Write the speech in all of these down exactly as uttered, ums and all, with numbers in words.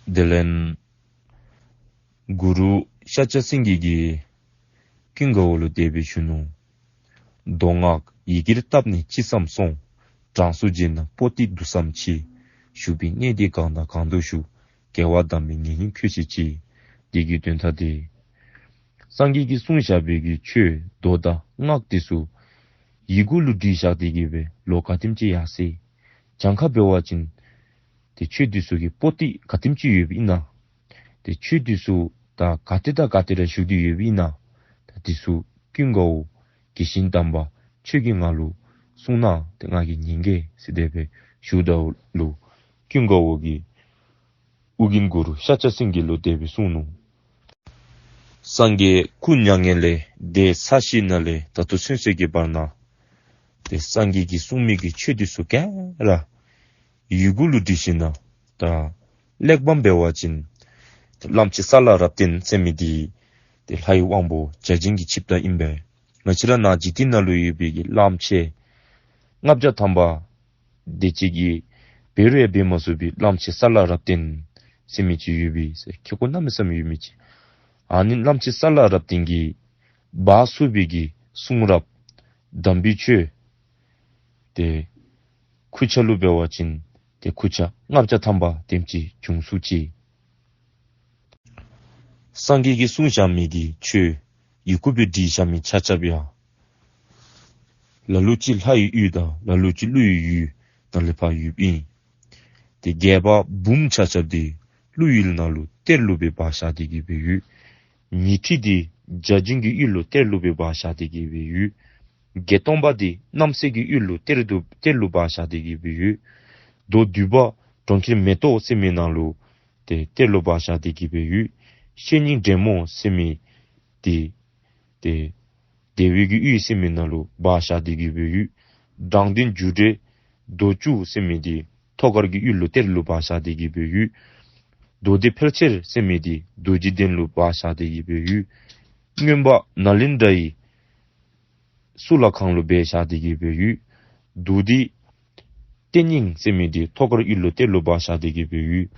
དེ་ལས་གུ་རུ་ཤཱཀྱ་སེང་གེ་གིས་ཀུན་དགའ་བོ་ལུ་དེ་སྦེ་ཞུ་ནུག། མདོ་སྔགས་ཡི་གེར་བཏབ་ནས་ཅི་བསམ་སོང་། གྲངས་སུ་བརྗེས་ན་པོ་ཏི་འདུག་བསམ་ཅི། བཞུགས་པའི་གནས་འདི་གང་དང་གང་དུ་བཞུགས། དགེ་བ་དམ་པའི་ངེས་ཉིད་ཁྱོད་ཤེས་ཅི། འདི་གི་དོན་དག་འདི་སངས་རྒྱས་ཀྱིས་གསུངས་བཞག་པའི་གི་ཆོས་མདོ་དང་སྔགས་འདི་ཚུ་ཡི་གུ་ལུ་བྲིས་བཞག་སྟེ་གི་སྦེ་ལོ་ག་དེམ་ཅིག་ཡར་སོ་ཡི། གྱངས་ཁ་འབད་བ་ཅིན་ཏེ་ཆོས་འདི་ཚུ་གི་པོ་ཏི་ག་དེམ་ཅིག་ཡོདཔ་ཨིན་ན། ཏེ་ཆོས་འདི་ཚུ་ད་ག་ཏེ་དང་ག་ཏེ་ར་བཞུགས་ཏེ་ཡོདཔ་ཨིན་ན། ད་འདི་ཚུ་ཀུན་དགའ་བོ་དགེ་ཞིང་དམ་པ་ཁྱོད་ཀྱིས་ང་ལུ་གསུངས་གནང་། ཏེ་ང་གིས་ཉན་གེ་ཟེར་དེ་སྦེ་ཞུཝ་ད་ལུ་ཀུན་དགའ་བོ་གིས་ཨོ་རྒྱན་གུ་རུ་ཤཱཀྱ་སེང་གེ་ལུ་དེ་སྦེ་གསུངས་ནུག། སངས་རྒྱས་སྐུ་མྱ་ངན་ལས་འདས་ཚར་ཞིནམ་ལས་ད་ལྟོ་ཚུན་ཚོད་ཀྱི་བར་ན་ཏེ་སངས་རྒྱས་ཀྱིས་གསུངས་མི་གི་ཆོས་འདི་ཚུ་ག་ར་ཡི་གུ་ལུ་བྲིས་ཞིནམ་ད་གླེགས་བམ་འབད་བ་ཅིན་ཏེ་གླངམོ་ཆེ་ས་ལ་རབ་བརྟན་ཟེར་མི་འདི་ཏེ་ལྷའི་དབང་པོ་བརྒྱ་བྱིན་གྱིས་ཆིབས་ད་ཨིན་པས། ང་བཅས་ར་ནཱ་འཇིག་རྟེན་ནང་ལུ་ཡོད་པའི་གི་གླངམོ་ཆེ་ལྔ་བརྒྱ་ཐམ་པ་དེ་ཅིག་གིས་འབད་རུང་ཡང་འབད་མ་ཚུགས་པའི་གླངམོ་ཆེ་ས་ལ་རབ་བརྟན་ཟེར་མི་ཅིག་ཡོད་པས་ཟེར། ཁེ་ཀོ་གནམ་མེད་ས་མེད་ཡོད་མི་ཅིག། ཨ་ནི་གླངམོ་ཆེ་ས་ལ་རབ་བརྟན་གྱིས་འབག་ཚུགས་པའི་གི་གསུང་རབ་དམ་པའི་ཆོས་ཏེ་ཁུར་ཆ་ལུ་འབད་བ་ཅིན་ཏེ་ཁུར་ཆ་ལྔ་བརྒྱ་ཐམ་པ་དེམ་ཅིག་བྱུང་ཚུགས་ཅི། སངས་རྒྱས་ཀྱིས་གསུངས་བཞག་མི་གི་ཆོས་ཡི་གུ་སྦེ་བྲིས་བཞག་མི་ཆ་ཁྱབ་ཡང་ལ་ལུ་ཅིག་ལྷ་ཡི་ཡུལ་དང་ལ་ལུ་ཅིག་ཀླུ་ཡི་ཡུལ་ནང་ལས་ཕར་ཡོདཔ་ཨིན། ཏེ་རྒྱལ་པོ་འབུམ་ཆ་ཁྱབ་འདི་ཀླུ་ཡུལ་ནང་ལུ་གཏེར་ལུ་སྦེ་སྦ་བཞག་སྟེ་གི་སྦེ་ཡོད། ཉི་ཁྲི་འདི་བརྒྱ་བྱིན་གྱི་ཡུལ་ལུ་གཏེར་ལུ་སྦེ་སྦ་བཞག་སྟེ་གི་སྦེ་ཡོད། བརྒྱད་སྟོང་པ་འདི་རྣམ་སྲས་ཀྱི་ཡུལ་ལུ་གཏེར་དུ་གཏེར་ལུ་སྦ་བཞག་སྟེ་གི་སྦེ་ཡོད། མདོ་བསྡུས་པ་གྲོང་ཁྱེར་མེ་ཏོག་ཟེར་མི་ནང་ལུ་ཏེ་གཏེར་ལུ་སྦ་བཞག་སྟེ་གི་སྦེ་ཡོད། བཤེས་གཉེན་འབྲས་མོ་ཟེར་མི་འདི་ཏེ་བདེ་བའི་གི་ཡུལ་ཟེར་མི་ནང་ལུ་སྦ་བཞག་སྟེ་གི་སྦེ་ཡོད། དྲང་བདེན་རྒྱུ་འབྲས་མདོ་བཅུ་ཟེར་མི་འདི་ཐོག་མཁར་གྱི་ཡུལ་ལུ་གཏེར་ལུ་སྦ་བཞག་སྟེ་གི་སྦེ་ཡོད། མདོ་སྡེ་ཕལ་ཆེར་ཟེར་མི་འདི་རྡོ་རྗེ་གདན་ལུ་སྦ་བཞག་སྟེ་གི་སྦེ་ཡོད། མངོན་པ་ནཱ་ལེནྡྲ་ཡི་གཙུག་ལག་ཁང་ལུ་སྦས་བཞག་སྟེ་གི་སྦེ་ཡོད། མདོ་སྡེ་གཏེར་རྙིང་ཟེར་མི་འདི་ཐོག་མཁར་ཡུལ་ལུ་གཏེར་ལུ་སྦ་བཞག་སྟེ་གི་སྦེ་ཡོད།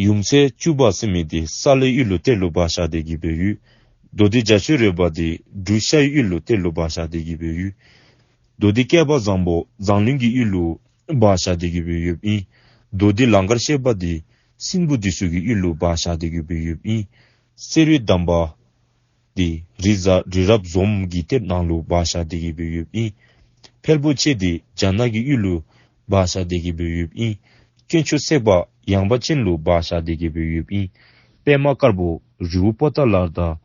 ཡུམ་སྲས་བཅུ་པ་ཟེར་མི་འདི་ས་ལའི་ཡུལ་ལུ་གཏེར་ལུ་སྦ་བཞག་སྟེ་གི་སྦེ་ཡོད། མདོ་སྡེ་རྒྱ་ཆོས་རོལ་པ་འདི་འབྲུག་ཤར་ཡུལ་ལུ་གཏེར་ལུ་སྦ་བཞག་སྟེ་གི་སྦེ་ཡོད། མདོ་སྡེ་བསྐལ་པ་བཟང་པོ་འཛམ་གླིང་གི་ཡུལ་ལུ་སྦ་བཞག་སྟེ་གི་སྦེ་ཡོདཔ་ཨིན། མདོ་སྡེ་ལང་ཀར་གཤེགས་པ་འདི་སྲིན་པོ་འདི་ཚུ་གི་ཡུལ་ལུ་སྦ་བཞག་སྟེ་གི་སྦེ་ཡོདཔ་ཨིན། གསེར་འོད་དམ་པ་འདི་རི་ཟ་རི་རབ་འཛོམས་ཀྱི་གཏེར་ནང་ལུ་སྦ་བཞག་སྟེ་གི་སྦེ་ཡོདཔ་ཨིན། འཕེལ་པོ་ཆེ་འདི་རྒྱ་ནག་གི་ཡུལ་ལུ་སྦ་བཞག་སྟེ་གི་སྦེ་ཡོདཔ་ཨིན། དཀོན་མཆོག་སྲེག་པ་ཡངས་པ་ཅན་ལུ་སྦ་བཞག་སྟེ་གི་སྦེ་ཡོདཔ་ཨིན། པདྨ་དཀར་པོ་རི་བོ་པོ་ཏ་ལ་དང་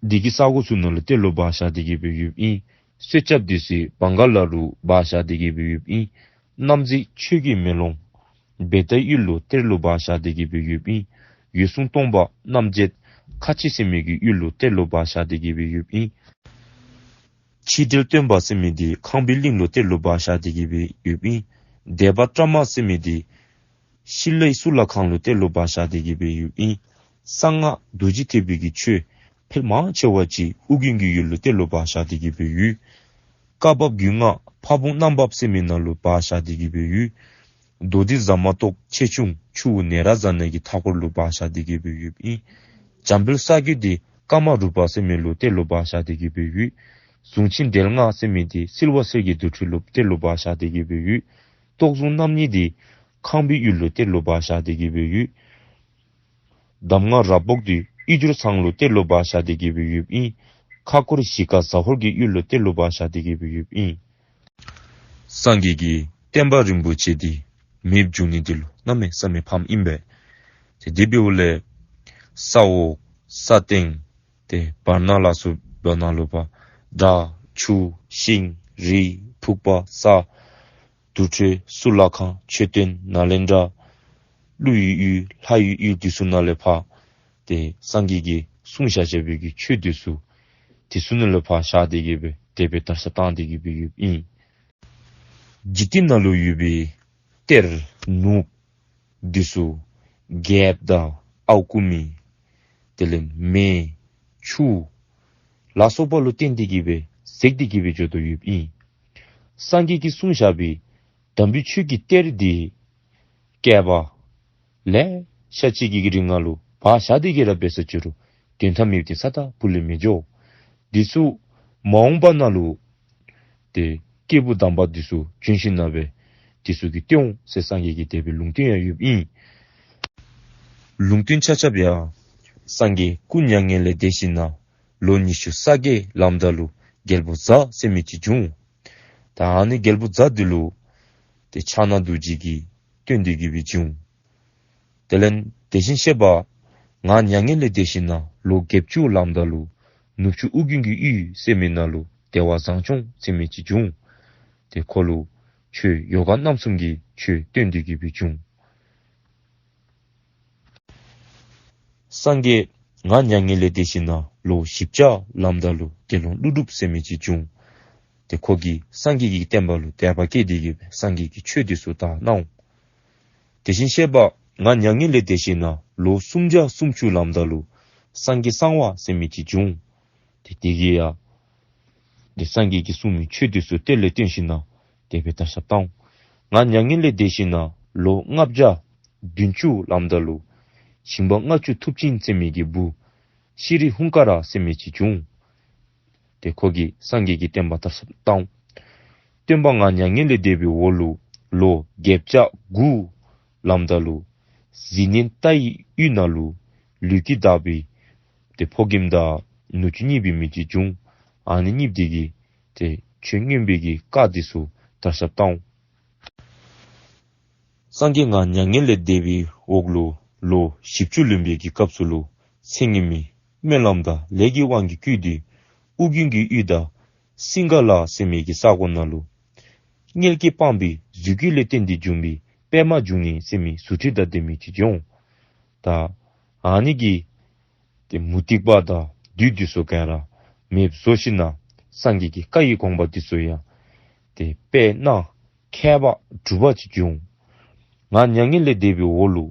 འདི་གི་ས་གོ་ཚུ་ནང་ལུ་གཏེར་ལུ་སྦ་བཞག་སྟེ་གི་སྦེ་ཡོདཔ་ཨིན། གསེར་ཆབ་འདི་ཚུ་བང་ག་ལ་ལུ་སྦ་བཞག་སྟེ་གི་སྦེ་ཡོདཔ་ཨིན། རྣམ་གཟིགས་ཆོས་ཀྱི་མེ་ལོང་བེ་ཏའི་ཡུལ་ལུ་གཏེར་ལུ་སྦ་བཞག་སྟེ་གི་སྦེ་ཡོདཔ་ཨིན། འོད་སྲུང་སྟོང་པ་རྣམ་འབྱེད་ཁ་ཆེ་ཟེར་མི་གི་ཡུལ་ལུ་གཏེར་ལུ་སྦ་བཞག་སྟེ་གི་སྦེ་ཡོདཔ་ཨིན། ཆིག་སྒྲིལ་སྟོན་པ་ཟེར་མི་འདི་ཁང་པའི་གླིང་ལུ་གཏེར་ལུ་སྦ་བཞག་སྟེ་གི་སྦེ་ཡོདཔ་ཨིན། སྡེ་པ་བྲམ་ཟེར་མི་འདི་ཤི་ལའི་གཙུག་ལག་ཁང་ལུ་གཏེར་ལུ་སྦ་བཞག་སྟེ་གི་སྦེ་ཡོདཔ་ཨིན། གསང་སྔགས་རྡོ་རྗེ་ཐེག་པའི་གི་ཆོས་ཕལ་མང་ཆེ་བ་ཅིག་ཨོ་རྒྱན་གྱི་ཡུལ་ལུ་གཏེར་ལུ་སྦ་བཞག་སྟེ་གི་སྦེ་ཡོད། བཀའ་བབས་རྒྱུད་སྔགས་ཕ་བོང་གནམ་བབས་ཟེར་མི་ནང་ལུ་སྦ་བཞག་སྟེ་གི་སྦེ་ཡོད། མདོ་སྡེ་ཟ་མ་ཏོག་ཆེ་ཆུང་ཆུ་བོ་ནེ་རཉྫ་ནའི་གི་མཐའ་འཁོར་ལུ་སྦ་བཞག་སྟེ་གི་སྦེ་ཡོདཔ་ཨིན། འཇམ་དཔལ་ས་རྒྱས་འདི་ཀ་མ་རུ་པ་ཟེར་མི་ལུ་གཏེར་ལུ་སྦ་བཞག་སྟེ་གི་སྦེ་ཡོད། གཟུངས་ཆེན་འགྲེལ་ལྔ་ཟེར་མི་འདི་བསིལ་བ་གསེར་གྱི་དུར་ཁྲོད་ལུ་གཏེར་ལུ་སྦ་བཞག་སྟེ་གི་སྦེ་ཡོད། རྟོགས་ལྗོངས་རྣམ་གཉིས་འདི་ཁང་པའི་ཡུལ་ལུ་གཏེར་ལུ་སྦ་བཞག་སྟེ་གི་སྦེ་ཡོད། གདམས་ངག་རབ་སྤོགས་འདི་གཡུ་བྱུར་ཚང་ལུ་གཏེར་ལུ་སྦ་བཞག་སྟེ་གི་སྦེ་ཡོདཔ་ཨིན། ཁ་འཁོར་གཞིས་ཀ་ཟ་ཧོར་གྱི་ཡུལ་ལུ་གཏེར་ལུ་སྦ་བཞག་སྟེ་གི་སྦེ་ཡོདཔ་ཨིན། སངས་རྒྱས་ཀྱི་བསྟན་པ་རིན་པོ་ཆེ་འདི་མེདཔ་འགྱོ་ནི་འདི་ལུ་གནམ་མེད་ས་མེད་ཕངམ་ཨིན་པས། ཏེ་དེ་འབདཝ་ལས་ས་འོག་ས་སྟེང་ཏེ་བར་སྣང་ལ་སོགས་པ་ནང་ལུ་ཕར་བྲག་ཆུ་ཤིང་རི་ཕུག་པ་ས་དུར་ཁྲོད་གཙུག་ལག་ཁང་མཆོད་རྟེན་ནཱ་ལེནྡྲ་ཀླུ་ཡི་ཡུལ་ལྷ་ཡི་ཡུལ་འདི་ཚུ་ནང་ལས་ཕར་ཏེ་སངས་རྒྱས་ཀྱིས་གསུངས་བཞག་བཞག་པའི་གི་ཆོས་འདི་ཚུ་འདི་ཚུ་ནང་ལས་ཕར་བཞག་སྟེ་གི་སྦེ་དེ་སྦེ་དར་ཁྱབ་བཏང་སྟེ་གི་སྦེ་ཡོདཔ་ཨིན། འཇིག་རྟེན་ནང་ལུ་ཡོད་པའི་གཏེར་ནོར་འདི་ཚུ་རྒྱལཔོ་དང་ཨའུ་ཀུ་མི་དེ་ལས་མེ་ཆུ་ལ་སོགས་པ་ལུ་བརྟེན་ཏེ་གི་སྦེ་ཟད་དེ་གི་སྦེ་འགྱོ་དོ་ཡོདཔ་ཨིན། སངས་རྒྱས་ཀྱིས་གསུངས་བཞག་པའི་ དམ་པའི་ཆོས་ཀྱི་གཏེར་འདི་བསྐལ་པ་ལེ་ཤ་ཅིག་གི་རིང་ལུ་བག་བཞག་སྟེ་གི་ར་འབད་ས་ཅི་རུང་དོན་དག་མེདཔ་འདི་ས་ད་བུ་ལས་མི་འགྱོ། འདི་ཚུ་མ་འོངས་པ་ནང་ལུ་ཏེ་སྐྱེས་བུ་དམ་པ་འདི་ཚུ་བྱོན་ཞིནམ་ལས་འདི་ཚུ་གིས་སྟོན་འོང་ཟེར་སངས་རྒྱས་ཀྱི་དེ་སྦེ་ལུང་བསྟན་ཡང་ཡོདཔ་ཨིན། ལུང་བསྟན་ཆ་ཁྱབ་ཡང་སངས་རྒྱས་སྐུ་མྱ་ངན་ལས་འདས་ཞིནམ་ལས་ལོ་ཉི་ཤུ་རྩ་བརྒྱད་ལངམ་ད་ལུ་རྒྱལ་པོ་ཛ་ཟེར་མི་ཅིག་བྱུང་། ད་ཨ་ནི་རྒྱལ་པོ་ཛ་འདི་ལུ་ཏེ་ཕྱག་ན་རྡོ་རྗེ་གིས་སྟོན་ཏེ་གི་སྦེ་བྱུང་། དེ་ལས་དེ་བཞིན་གཤེགས་པ་ང་མྱ་ངན་ལས་འདས་ཞིནམ་ལས་ལོ་བརྒྱད་ཅུ་ལངམ་ད་ལུ་ནུབ་ཕྱོགས་ཨོ་རྒྱན་གྱི་ཡུལ་ཟེར་མི་ནང་ལུ་བདེ་བ་བཟང་སྐྱོང་ཟེར་མི་ཅིག་བྱུང་། ཏེ་ཁོ་ལུ་ཆོས་ཡོ་ག་རྣམ་གསུམ་གྱི་ཆོས་སྟོན་ཏེ་གི་སྦེ་བྱུང་། སངས་རྒྱས་ང་མྱ་ངན་ལས་འདས་ཞིནམ་ལས་ལོ་བཞི་བརྒྱ་ལངམ་ད་ལུ་དགེ་སློང་ཀླུ་སྒྲུབ་ཟེར་མི་ཅིག་བྱུང་། ཏེ་ཁོ་གིས་སངས་རྒྱས་ཀྱི་བསྟན་པ་ལུ་དད་པ་བསྐྱེད་དེ་གི་སྦེ་སངས་རྒྱས་ཀྱི་ཆོས་འདི་ཚུ་དར་གནང་འོང་། དེ་བཞིན་གཤེགས་པ་ང་མྱ་ངན་ལས་འདས་ཞིནམ་ལས་ལོ་སུམ་བརྒྱ་སུམ་ཅུ་ལངམ་ད་ལུ་སངས་རྒྱས་གསང་བ་ཟེར་མི་ཅིག་བྱུང་། ཏེ་དེ་གིས་ཡང་ཏེ་སངས་རྒྱས་ཀྱིས་གསུངས་མི་ཆོས་འདི་ཚུ་གཏེར་ལས་བཏོན་ཞིནམ་ལས་དེ་སྦེ་དར་ཁྱབ་བཏང་འོང་། ང་མྱ་ངན་ལས་འདས་ཞིནམ་ལས་ལོ་ལྔ་བརྒྱ་བདུན་ཅུ་ལངམ་ད་ལུ་ཞིང་པ་ལྔ་བཅུ་ཐུབ་ཅིང་ཟེར་མི་གི་བུ་ཤྲཱི་ཧཱུྃ་ཀ་ར་ཟེར་མི་ཅིག་བྱུང་། ཏེ་ཁོ་གིས་སངས་རྒྱས་ཀྱི་བསྟན་པ་དར་ཁྱབ་བཏང་འོང་། སྟོན་པ་ང་མྱ་ངན་ལས་འདས་པའི་འོག་ལུ་ལོ་བརྒྱད་བརྒྱ་དགུ་ལངམ་ད་ལུ་གཟིག་ནན་ཏ་ཡི་ཡུལ་ནང་ལུ་ལུས་ཀྱི་བདག་པོའི་ཏེ་ཕོ་རྒནམ་དང་ནུ་གཅུང་གཉིས་པའི་མི་ཅིག་བྱུང་། ཨ་ནི་གཉིསཔོ་འདི་གིས་ཏེ་ཆོས་མངོན་པའི་གི་བཀའ་འདི་ཚུ་དར་ཁྱབ་བཏང་འོང་། སངས་རྒྱས་ང་མྱ་ངན་ལས་འདས་པའི་འོག་ལུ་ལོ་བཞི་བཅུ་ལོན་པའི་གི་སྐབས་སུ་ལུ་ཚེ་སྔོན་མའི་སྨོན་ལམ་དང་ལས་ཀྱི་དབང་གིས་བསྐུལ་ཏེ་ཨོ་རྒྱན་གྱི་ཡུལ་དང་སིང་ག་ལ་ཟེར་མི་གི་ས་གོ་ནང་ལུ་མངལ་སྐྱེས་སྤངས་པའི་རྫུས་སྐྱེས་ལས་བརྟེན་ཏེ་བྱུང་བའི་པདྨ་འབྱུང་གནས་ཟེར་མི་ཟུར་ཁྲིད་དང་ལྡན་མི་ཅིག་བྱུང་། ད་ཨ་ནི་གིས་ཏེ་མུ་སྟེགས་པ་དང་བདུད་འདི་ཚུ་ག་ར་མེདཔ་བཟོ་ཞིནམ་ལས་སངས་རྒྱས་ཀྱི་བཀའ་ཡི་དགོངས་པ་འདི་ཚུ་ཡང་ཏེ་དཔེར་ན་ཁྱད་པར་གྲུབ་པ་ཅིག་བྱུང་། ང་མྱ་ངན་ལས་འདས་པའི་འོག་ལུ་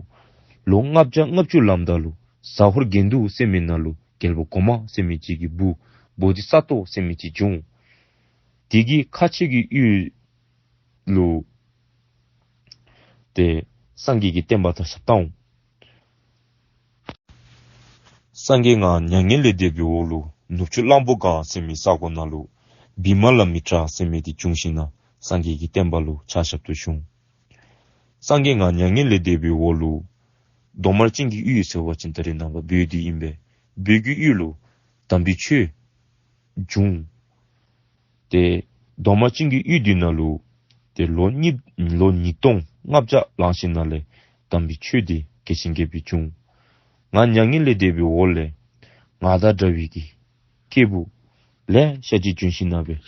ལོ་ལྔ་བརྒྱ་ལྔ་བཅུ་ལངམ་ད་ལུ་ཟ་ཧོར་དགེ་འདུན་ཟེར་མི་ནང་ལུ་རྒྱལ་པོ་གོང་མ་ཟེར་མི་ཅིག་གི་བུ་བོ་དྷི་ས་ཏྭ་ཟེར་མི་ཅིག་བྱུང་། དེ་གིས་ཁ་ཆེ་གི་ཡུལ་ལུ་ཏེ་སངས་རྒྱས་ཀྱི་བསྟན་པ་དར་ཁྱབ་བཏང་འོང་། སངས་རྒྱས་ང་མྱ་ངན་ལས་འདས་པའི་འོག་ལུ་ནུབ་ཕྱོགས་གླང་པོ་སྒང་ཟེར་མི་ས་གོ་ནང་ལུ་བི་མ་ལ་མི་ཏྲ་ཟེར་མི་འདི་བྱུང་ཞིནམ་ལས་སངས་རྒྱས་ཀྱི་བསྟན་པ་ལུ་ཕྱག་ཞབས་ཏོག་ཞུ་འོང་། སངས་རྒྱས་ང་མྱ་ངན་ལས་འདས་པའི་འོག་ལུ་གདོང་དམར་ཅན་གྱི་ཡུལ་ཟེར་བ་ཅིན་ད་རེས་ནངས་པ་བོད་འདི་ཨིན་པས། བོད་ཀྱི་ཡུལ་ལུ་དམ་པའི་ཆོས་བྱུང་། ཏེ་གདོང་དམར་ཅན་གྱི་ཡུལ་འདི་ནང་ལུ་ཏེ་ལོ་ཉིས་ལོ་ཉིས་སྟོང་ལྔ་བརྒྱ་ལང་ཞིནམ་ལས་དམ་པའི་ཆོས་འདི་རྒྱ་ཆེན་རྒྱས་པར་བྱུང་། ང་མྱ་ངན་ལས་འདས་པའི་འོག་ལས་ང་དང་འདྲ་བའི་གི་སྐྱེས་བུ་ལེ་ཤ་ཅིག་བྱོན་ཞིནམ་ལས་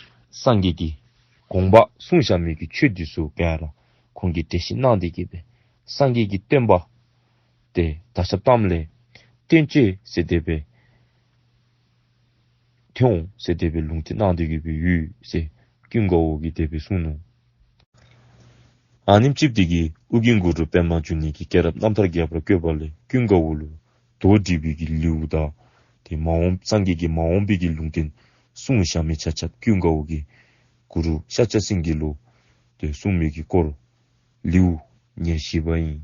སངས་རྒྱས་ཀྱི་དགོངས་པ་གསུངས་བཞག་མི་གི་ཆོས་འདི་ཚུ་ག་ར་ཁོང་གིས་འགྲེལ་བཤད་གནང་སྟེ་གི་སྦེ་སངས་རྒྱས་ཀྱི་བསྟན་པ་ཏེ་དར་ཁྱབ་བཏངམ་ལས་བསྟན་བཅོས་ཟེར་དེ་སྦེ་ཐོན་འོང་ཟེར་དེ་སྦེ་ལུང་བསྟན་གནང་སྟེ་གི་སྦེ་ཡོད་ཟེར་ཀུན་དགའ་བོ་གིས་དེ་སྦེ་གསུངས་ནུག། ཨ་ནེམ་ཅིག་འདི་གིས་ཨོ་རྒྱན་གུ་རུ་པདྨ་འབྱུང་གནས་ཀྱི་སྐྱེས་རབས་རྣམ་ཐར་རྒྱས་པར་བཀོད་པ་ལས་ཀུན་དགའ་བོ་ལུ་མདོ་སྡེ་པའི་གི་ལེའུ་དང་ཏེ་མ་འོངས་སངས་རྒྱས་ཀྱི་མ་འོངས་པའི་གི་ལུང་བསྟན་གསུངས་བཞག་མི་ཆ་ཁྱབ་ཀུན་དགའ་བོ་གིས་གུ་རུ་ཤཱཀྱ་སེང་གེ་ལུ་ཏེ་གསུངས་མི་གི་སྐོར་ལེའུ་ཉེར་བཞི་པ་ཨིན།